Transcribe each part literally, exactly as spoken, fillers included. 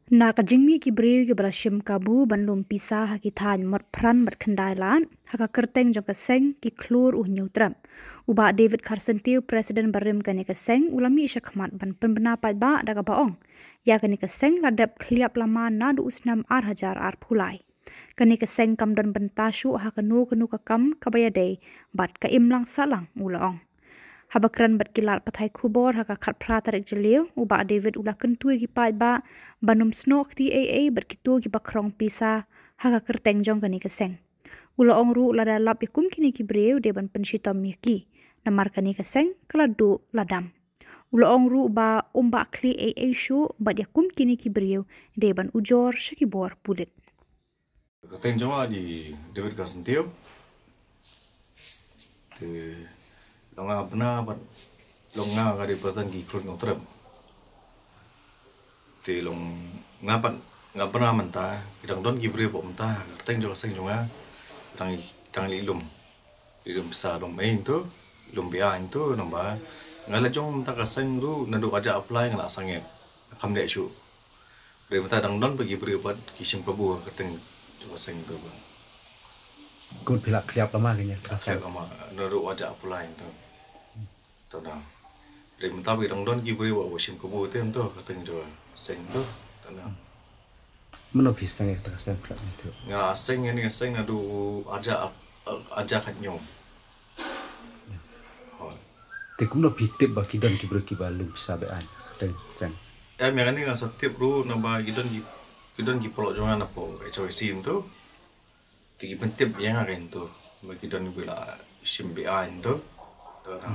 Na ka jingmih ki briew kiba la shim kabu ban lum pisa ha ki thaiñ Motphran bad Khyndai Lad, ha ka kyrteng jong ka seng ki khlur u Hynñiewtrep, u Bah David Kharsyntiew, President barim kane ka seng, u la mih shakhmat ban pynbna paidbah da kaba ong ïa kane ka seng la dep khliap lama naduh u snem ar hajar arphew lai. Kane ka seng kam don bynta shuh ha kano kano ka kam kaba ïadei bad ka imlang sahlang, u la ong. Haba kren bad ki lad pathai khubor ha ka khatphra tarik Jylliew, u Bah David u la kyntu ïa ki paidbah ban ym snoh kti ei ei bad kito kiba khrong pisa ha ka kyrteng jong kane ka seng. U la ong ruh lada lap ïa kum kine ki briew dei ban pynshitom ïa ki, namar kane ka seng ka la duh la dam. U la ong ruh ba ym bah khlieh ei ei shuh bad ïa kum kine ki briew dei ban ujor sha ki bor pulit. Ka kyrteng jong nga dei David Kharsyntiew. Te long nga bna bad long nga ka dei president ki khlur Hynñiewtrep. Te long nga pat nga bna mynta, ki dang don ki briew pat mynta, ka kyrteng jong ka seng jong nga, tang tang lei lum. Lei lum pisa lum ei to, lum biang to, namba nga la jong mynta ka seng ruh naduh ka ja apply nga la sangeh. Kam dei shuh. Hynrei mynta dang don pat ki briew pat ki shim kabu ha ka kyrteng jong ka seng to pat. Kut phi la khliap lama kane. Khliap lama, naduh ka ja apply to. To na. Hynrei mynta pat dang don ki briew ba shim kabu te to ha ka kyrteng jong ka seng to. To na. Mano phi seng ïa ka seng khliap ne to? Nga seng ïa kane ka seng naduh ka ja ap-, ka ja khathynñiew. Hooid. Te kumno phi tip ba ki don ki briew kiba lum pisa be-aiñ ha ka kyrteng seng? Em, ïa kane nga sa tip ruh naba ki don ki, ki don ki paralok jong nga napoh H Y C mynta. Te ki pyntip ïa nga kein to ba ki don kiba la shim be-aiñ to. To na.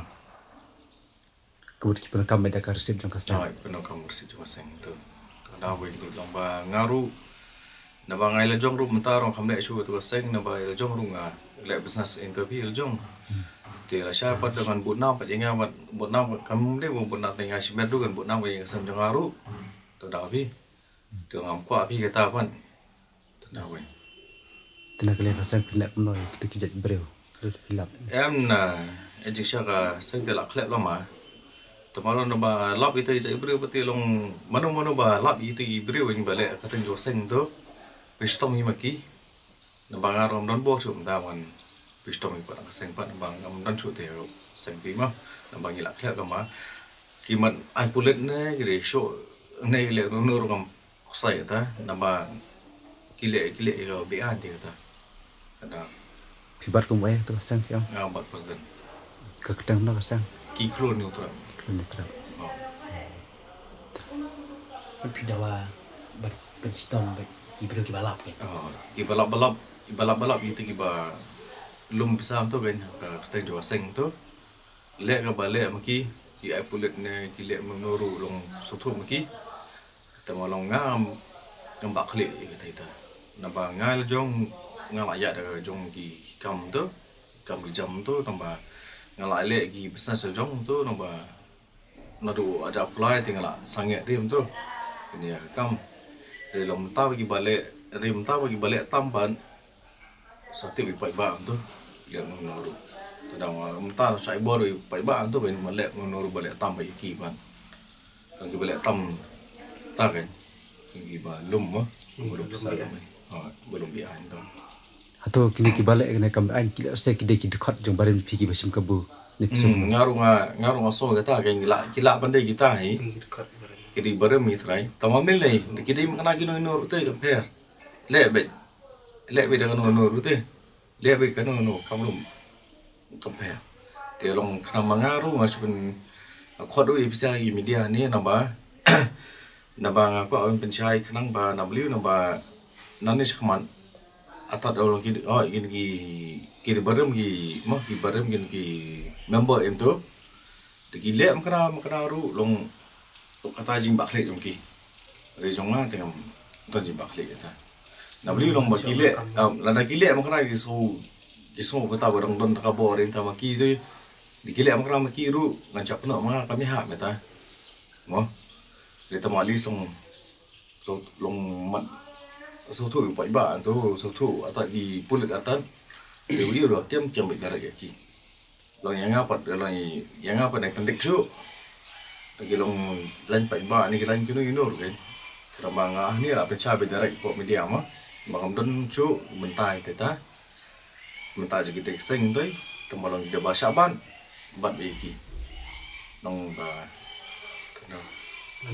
Kaba ki pyndonkam beit da ka receipt jong ka seng. Hooid, pyndonkam receipt jong ka seng to. Ka dei ba ki long ba nga ruh, naba nga ïa la jong ruh mynta ruh kam leh shuh to ka seng, naba ïa la jong ruh nga leh business interview ïa la jong. Te la sha pat da ngan bud nam pat ïa nga, bad bud nam kam dei ba bud nam te nga shimet ruh kan bud nam ïa ka seng jong nga ruh. To da phi. Te ngam kwah phi kata pat. Te na wei. Te na ka liang ka seng phi leh kumno ïa kita ki jait briew? Phi lap. Em, na, eh, jingshisha ka seng te la khlep lama. Te ma long naba lap ïa kita ki jait briew ba te long mano mano ba lap ïa kita ki briew ïa ba leh ka kyrteng jong ka seng to. Pynshitom ïa ma ki. Naba nga ruh ngam don bor shuh mynta ban pynshitom ïa pat ka seng pat, naba ngam don shuh te ruh seng te ma. Naba ngi la khlep lama. Ki mat ai pulit ne ki dei shuh ne ki leh no no ruh ngam ksai kata, naba ki leh, ki leh ïa ka be-aiñ te kata. Kata. Phi bat kum uei to ka seng phi ong? Nga bat president. Ka kyrteng na ka seng? Ki khlur Hynñiewtrep. Khlur Hynñiewtrep. Oh. Phi dawa ban pynshitom bad ki briew kiba lap kein. Oh, kiba lap ba lap, kiba lap ba lap kita kiba lum pisa to kein, ka kyrteng jong ka seng to. Leh kaba leh ma ki, ki ai pulit ne ki leh mano ruh long sngewthuh ma ki. Te ma long ngam, ngam bah khlieh ïa kita kita. Naba nga la jong, nga la ïaid da ka jong ki kam to, kam ki jam to, naba nga la leh ki business la jong to, naba naduh ka ja apply te nga la sangeh te mynta. Kane ka kam. Te long mynta ba kiba leh, ri mynta ba kiba leh tam pat. Sa tip ïa u paidbah mynta. Leh mano ruh. Te dang mynta sa i bor ïa u paidbah mynta ba leh mano ruh ba leh tam ba ïa ki pat. Dang kiba leh tam ta kan. Kiba lum mo. Ba lum pisa lum. Ha, ba lum biang mynta. Hato kine kiba leh kane kam aiñ ki leh se ki dei ki dkhot jong barim phi kiba shim kabu ne ki shim. Hmm, nga ruh nga, nga ruh nga sngew kata kein ki lah, ki lah ban dei kita hi. Ki dei barim hi trai. Tangba mynlei ki dei ma kane kino kino ruh te kam pher. Leh beit. Leh beit da kano kano ruh te. Leh beit kano kano kam lum. Kam pher. Te long khnang ma nga ruh nga shu pynkhot ruh ïa phi sha ki media ne naba. Naba nga kwah ban pynshai khnang ba na Blei naba nangne shakhmat. Atat ong ki, oh, ki, ki, ki barim ki, mo, ki barim ki, ki member ïa to. Te ki leh ma kane, ma kane ruh long kata jingbakla jong ki. Re jong nga te ngam don jingbakla kata. Na Blei long ba ki leh, um, lada ki leh ma kane ki sngew, ki sngew kata ba dang don ta ka bor ïa ta ma ki te. Te ki leh ma kane ma ki ruh ngan shah kynnoh ma nga kam ïahap mynta. Mo. Re ta ma list long So, long mat, sngewthuh ïa u paidbah to, sngewthuh ata ki pulit ata. Te u ïa u kem kem beit ka rek ïa ki. Long ïa nga pat, long ïa nga pat nang pyndik shuh. Ki long lain paidbah ne ki lain kino kino ruh kein. Ki Tang ba nga ni la pynshai beit direct pok media mo. Ba kam don shuh mynta ïa kita. Mynta jong kita ki seng toi, tang ba long da ba shah ban bad ïa ki. Nong ba.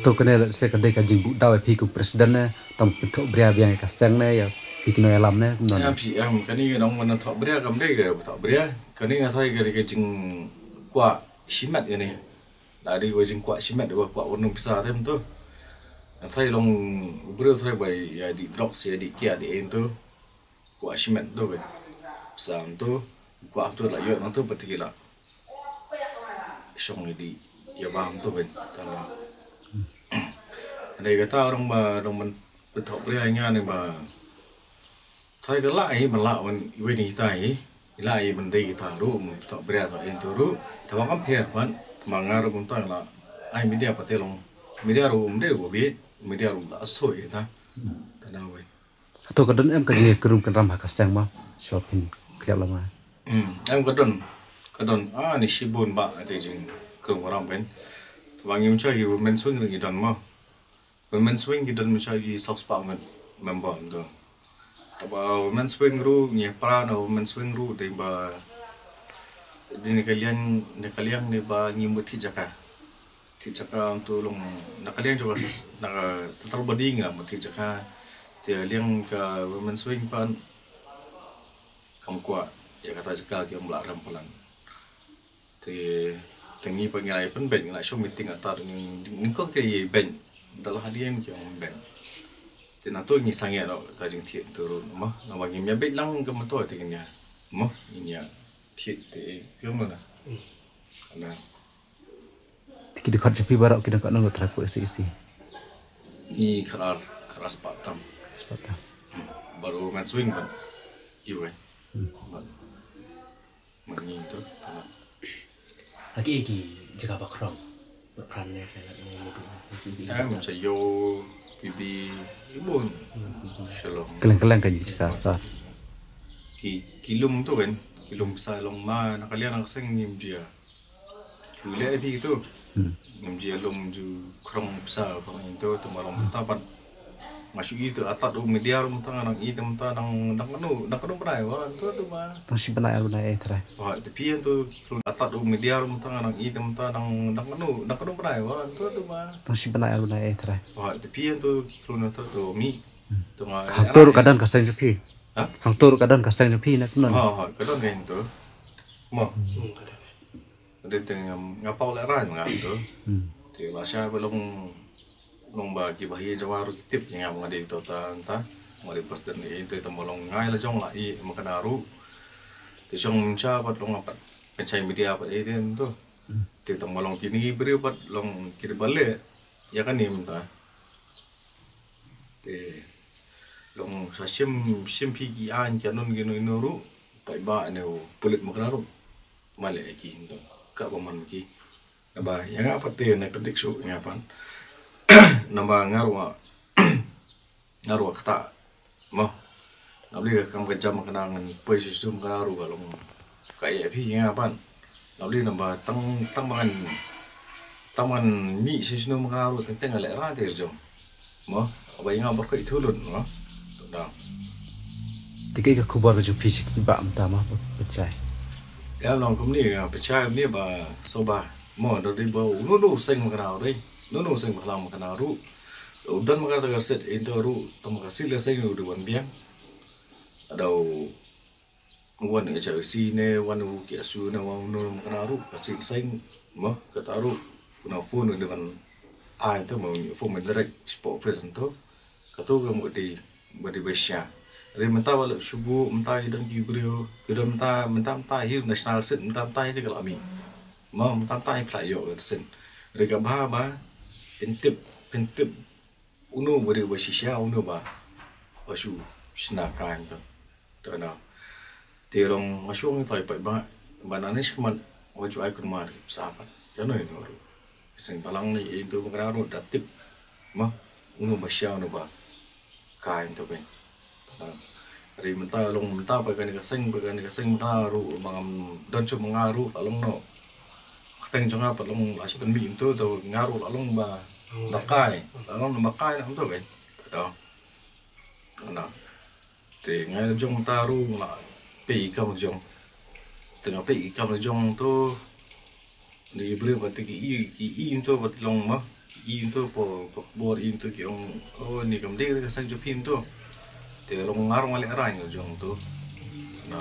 To kane la se ka dei ka jingbuh daw ïa phi kum president ne, tang pynthoh bria biang ïa ka seng ne, ïa phi ki nongïalam ne, kumno ne? Em phi em kane nong ban thoh bria kam dei ka thoh bria. Kane nga tharai ka dei ka jingkwah shimet kane. La dei ka jingkwah shimet, ka kwah wan nong pisa tem to. Nga tharai long u briew tharai ba ïa dih drugs, ïa dih kiad dih en to. Kwah shimet to ba pisa to. Kwah to la ïoh nong to ba te ki la shong ïa dih ïa bam to ba tang la. Dei kata orang ba dong ban pynthoh bria ïa nga ne ba. Tharai ka lah hi ban lah wan iwei na kita hi. I lah hi ban dei kita ruh, ban pynthoh bria thoh en to ruh. Tang ba kam pher pat, tang ba nga ruh kumta nga la ai media pat te long. Media ruh um dei ruh ba bieit, media ruh la soi kita. Tang da wei. Hato ka don em ka jingkrum kynram ha ka seng ma? Shuwa phin khlem lama. Hmm, em ka don. Ka don. Ah, ni shibun ba te jingkrum kynram ben. Tang ba ngim cha ki women's wing ruh ngi don ma. Women's wing ki don mynshwa ki saw spah ngut member to. Tang ba women's wing ruh ngi pra na women's wing ruh dei ba dei na ka liang, na ka liang dei ba ngi mut thied jaka. Thied jaka to long na ka liang jong ka s-, na ka central body ngi la mut thied jaka. Te liang ka women's wing pat kam kwah ïa kata jaka ki ong ba la rem palat. Te te ngi pat ngi la ïa pynbeit, ngi la shong meeting ata te ngi, ngi kong ki ïa beit. Da la hadien ki ong beit. Te na to ngi sangeh noh ka jingthied to ruh ma. Naba ngim ïa beit lang ka motor te ngin ïa. Ma ngin ïa thied te ïa ma na. Ana. Te ki dkhot jong phi baroh ki dkhot nong trai pu isi isi. Ngi khatar, khatar spah tam. Spah tam. Baroh ngan swing ban. Iwei. Ban. Ban ngi to. Ha ki ki jaka ba khrong. Ba pran ne ka ne ne. Em sa yo pibi ibun. Shalom. Keleng keleng ka jingchika star. Ki ki lum to kan. Ki lum sa long ma na ka liang na ka seng ngim jia. Ju leh phi to. Ngim jia lum ju khrong sa khrong in to to ma long ta pat. Nga shu i to atat u media rum tang nang i tam ta nang nang kanu nang kanu bnai wa to to ba. Tang shi bnai ar bnai eh trai. Wa te phi to ki khlun atat u media rum tang nang i tam ta nang nang kanu nang kanu bnai wa to to ba. Tang shi bnai ar bnai eh trai. Wa te phi to ki khlun to to mi. To nga. Hang tur ka don ka seng jong phi. Ha? Hang tur ka don ka seng jong phi na kumno. Ha ha ka don ka to. Mo. Dei te nga pau leh rang nga to. Te la sha ba long long ba ki ba hi jong wa ruh ki tip nga ma nga dei to ta ta. Nga dei pastor ni te tam long ngai la jong la i ma ka na ruh. Te shong cha pat long pat pynshai media pat i te to. Te tam long kini briew pat long ki ba leh ïa ka nim ta. Te long sa shim shim phi ki aiñ ki anun ki no ino ruh. Paidbah ne u pulit ma ka na ruh. Ma leh ki to ka ba man ki. Naba ïa nga pat te ne pyndik shuh ïa nga pat. Naba nga ruh nga ruh kata mo. Naba li ka kam ka jam ka nang poi shisha ka ruh ka long ka ïa phi ïa nga pat. Naba li naba tang tang ban tang ban mi shisha ka ruh teng teng leh ra te jong. Mo, ba ïa nga ba khoi thulun mo. To da. Te ka khubor ka jong phi shi ki ba am ta ma pynshai. Ïa long kumni ïa pynshai kumni ba so ba mo da dei ba u no no seng ma ka na dei. No no seng ba khlam ma ka na ruh. U don ma ka ta ka set in to ruh to ma ka sil seng u de wan biang. Ada u wan H R C ne wan u ki asu ne wan u no ma ka na ruh ka sil seng mo ka ta ruh. U na phone u de wan ai to mo phone direct spot office to. Ka to ka mo dei ba dei ba sha. Re mynta ba leh shubu mynta i don ki briew ki don mynta mynta mynta hi national set mynta mynta hi te ka la mi. Ma mynta mynta hi pla yo ka sen. Re ka ba ba pyntip pyntip uno ba dei ba shisha uno ba ba shu shna ka to. To na. Te rong nga shu ngi tai pai ba ba na ne shkman wa ju ai kun ma ri sa pat. Ya no ino ru. Seng balang ni itu ba kra ru da tip. Ma uno ba sha uno ba kai to ben. Ri mynta long mynta pa kani ka seng pa kani ka seng mynta ru ba ngam don chu ma nga ru la long no. Ka teng jong nga pa long la shi pan mi mynta to nga ru la long ba ba kai la long ba kai na mynta ben. Te nga la jong ta ruh nga la peit i kam la jong. Te nga peit i kam la jong to. Ni briew pat ki i ki i to pat long ma. Ki i to po po bor i to ki ong, oh, ni kam dei ka sang jong phi to. Te long nga ruh nga lehraiñ la jong to. Na.